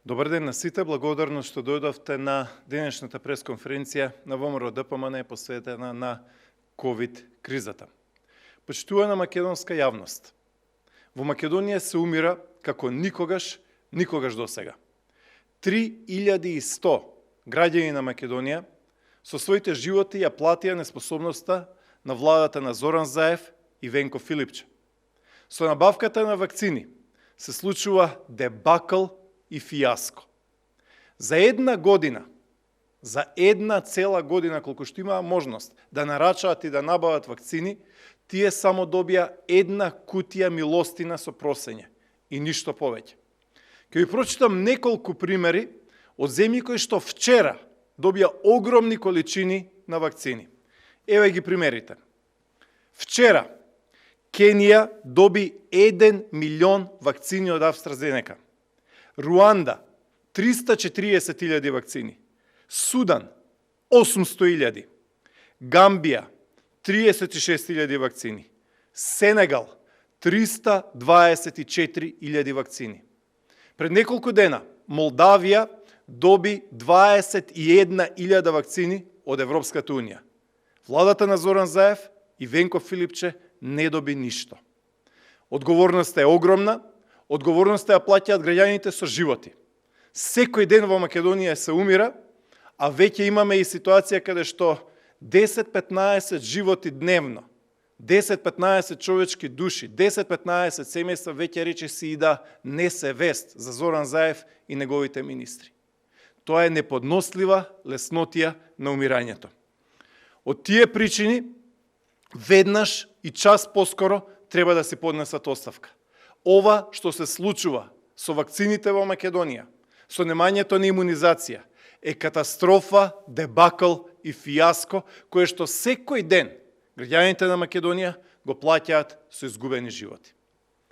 Добар ден на сите, благодарно што дојдовте на денешната пресконференција на ВМРО ДПМН посветена на ковид кризата. Почитувана македонска јавност, во Македонија се умира како никогаш досега. 3100 граѓани на Македонија со своите животи ја платија неспособноста на владата на Зоран Заев и Венко Филипче. Со набавката на вакцини се случува дебакл и фијаско. За една цела година, колку што имаа можност да нарачаат и да набават вакцини, тие само добија една кутија милостина со просење и ништо повеќе. Ќе ви прочитам неколку примери од земји кои што вчера добија огромни количини на вакцини. Еве ги примерите. Вчера Кенија доби 1 милион вакцини од AstraZeneca. Руанда 340.000 вакцини. Судан 800.000. Гамбија 36.000 вакцини. Сенегал 324.000 вакцини. Пред неколку дена Молдавија доби 21.000 вакцини од Европската Унија. Владата на Зоран Заев и Венко Филипче не доби ништо. Одговорноста е огромна, одговорноста ја плаќаат граѓаните со животи. Секој ден во Македонија се умира, а веќе имаме и ситуација каде што 10-15 животи дневно, 10-15 човечки души, 10-15 семејства веќе рече си и да не се вест за Зоран Заев и неговите министри. Тоа е неподнослива леснотија на умирањето. Од тие причини, веднаш и час поскоро треба да се поднесат оставка. Ова што се случува со вакцините во Македонија, со немањето на имунизација, е катастрофа, дебакл и фијаско, кое што секој ден граѓаните на Македонија го плаќаат со изгубени животи.